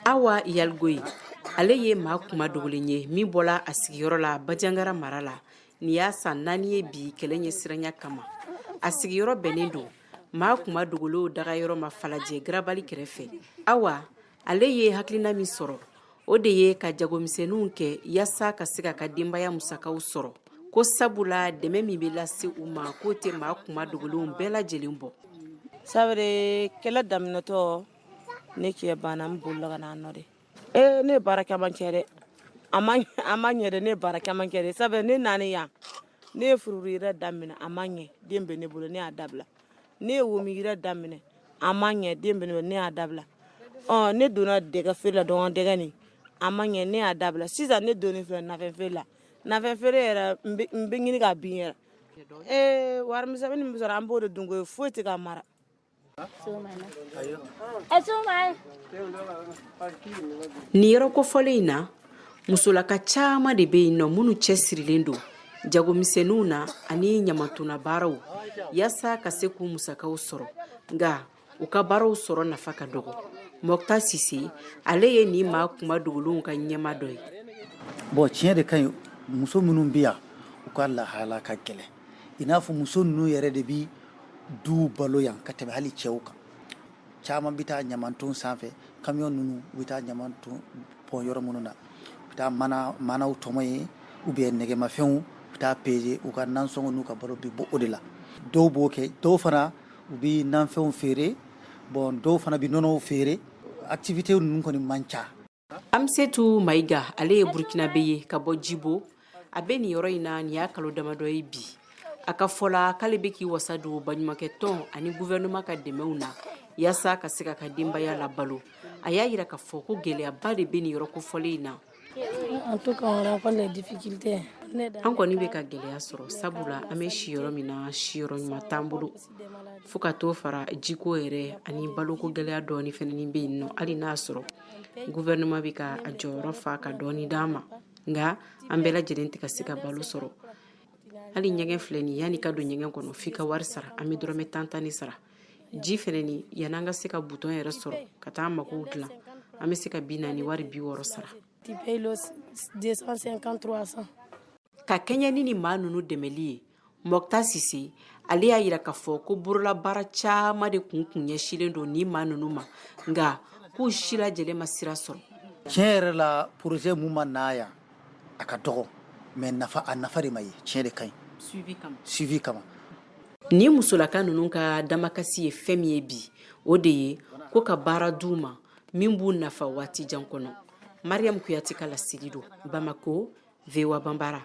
Awa Yaligoyi, ale ye maa kuma dogolen ye min bɔla a sigiyɔrɔ la Bajangara mara la. Nin y'a san 4 ye bi kɛlɛ ɲɛ siranya kama. A sigiyɔrɔ bɛnnen don maa kuma dogolenw dagayɔrɔ ma Falajɛ garabali kɛrɛfɛ. Awa, ale ye hakilina min sɔrɔ, o de ye ka jagomisɛnninw kɛ yaasa ka se ka ka denbaya musakaw sɔrɔ, ko sabula dɛmɛ min bɛ lase u ma, k'o tɛ maa kuma dogolenw bɛɛ lajɛlen bɔ. Sabure kɛlɛ daminɛtɔ, ne cɛ banna, n bolila ka na nɔ de. Ee, ne ye baara caman kɛ dɛ, a ma ɲɛ dɛ. Ne ye baara caman kɛ dɛ, sabu ne nana yan, ne ye fururu yɛrɛ daminɛ, a ma ɲɛ, den bɛ ne bolo, ne y'a dabila. Ne ye womi yɛrɛ daminɛ, a ma ɲɛ, den bɛ ne bolo, ne y'a dabila. Ɔ, ne donna dɛgɛ feere la, dɔgɔn dɛgɛ nin, a ma ɲɛ, ne y'a dabila. Sisan ne donnen filɛ nafɛn feere la. Nafɛn feere yɛrɛ, n bɛ ɲini ka bin yɛrɛ. Ee, warimisɛnnin min bɛ sɔrɔ, an b'o de dun koyi, foyi tɛ ka mara. Nin yɔrɔ kofɔlen in na, musolaka caman de bɛ yen nɔ minnu cɛsirilen don jagomisɛnninw na ani ɲamantonna baaraw yaasa ka se k'u musakaw sɔrɔ, nka u ka baaraw sɔrɔ nafa ka dɔgɔ. Mɔkta Sise, ale ye nin maa kuma dogolenw ka ɲɛmaa dɔ ye. Bon, tiɲɛ de ka ɲi, muso minnu bɛ yan, u ka lahala ka gɛlɛn. I n'a fɔ muso ninnu yɛrɛ de bi du balo yan ka tɛmɛ hali cɛw kan. Caman bɛ taa ɲamanton sanfɛ, kamiyɔn ninnu, u bɛ taa ɲamanton bɔn yɔrɔ minnu na, u bɛ taa mana manaw tɔmɔ yen ou bien nɛgɛmafɛnw, u bɛ taa peser. U ka nansɔngɔ n'u ka balo bɛ bɔ o de la. Dɔw b'o kɛ, dɔw fana u bɛ nanfɛnw feere. Bon, dɔw fana bɛ nɔnɔw feere. Activité ninnu kɔni man ca. Amsetu Mayiga, ale ye Burukinabe ye ka bɔ Jibo. A bɛ nin yɔrɔ in na nin y'a kalo damadɔ ye bi. A ka fɔ la, k'ale bɛ k'i wasa don baɲumankɛtɔn ani gouvernement ka dɛmɛw na yaasa ka se ka ka denbaya labalo. A y'a jira k'a fɔ ko gɛlɛyaba de bɛ nin yɔrɔ kofɔlen in na. An kɔni bɛ ka gɛlɛya sɔrɔ, sabula an bɛ si yɔrɔ min na, siyɔrɔ ɲuman t'an bolo, fo ka t'o fara jiko yɛrɛ ani baloko gɛlɛya dɔɔni fana bɛ yen nɔ. Hali n'a sɔrɔ gouvernement bɛ ka a jɔyɔrɔ fa ka dɔɔni d'an ma, nka an bɛɛ lajɛlen tɛ ka se ka balo sɔrɔ. Hali ɲɛgɛn filɛ nin, yanni ka don ɲɛgɛn kɔnɔ, f'i ka wari sara. An bɛ dɔrɔmɛ tan tan de sara. Ji fɛnɛ ni, yanni an ka se ka butɔn yɛrɛ sɔrɔ ka taa an makow dilan, an bɛ se ka 40 wari 60 sara. Ka kɛɲɛ ni nin maa ninnu dɛmɛli ye, Mɔkta Sise, ale y'a jira k'a fɔ ko bololabaara caman de kun ɲɛsinlen don nin maa ninnu ma, nka k'u si lajɛlen ma sira sɔrɔ. Tiɲɛ yɛrɛ la, projet mun ma na yan, a ka dɔgɔ, mais nafa, a nafa de ma ye. Tiɲɛ de ka ɲi, suivi kama. Nin musolaka ninnu ka damakasi ye fɛn min ye bi, o de ye ko ka baara d'u ma min b'u nafa waati jan kɔnɔ. Mariam Kuyate ka laseli don Bamako, VOA Banbara.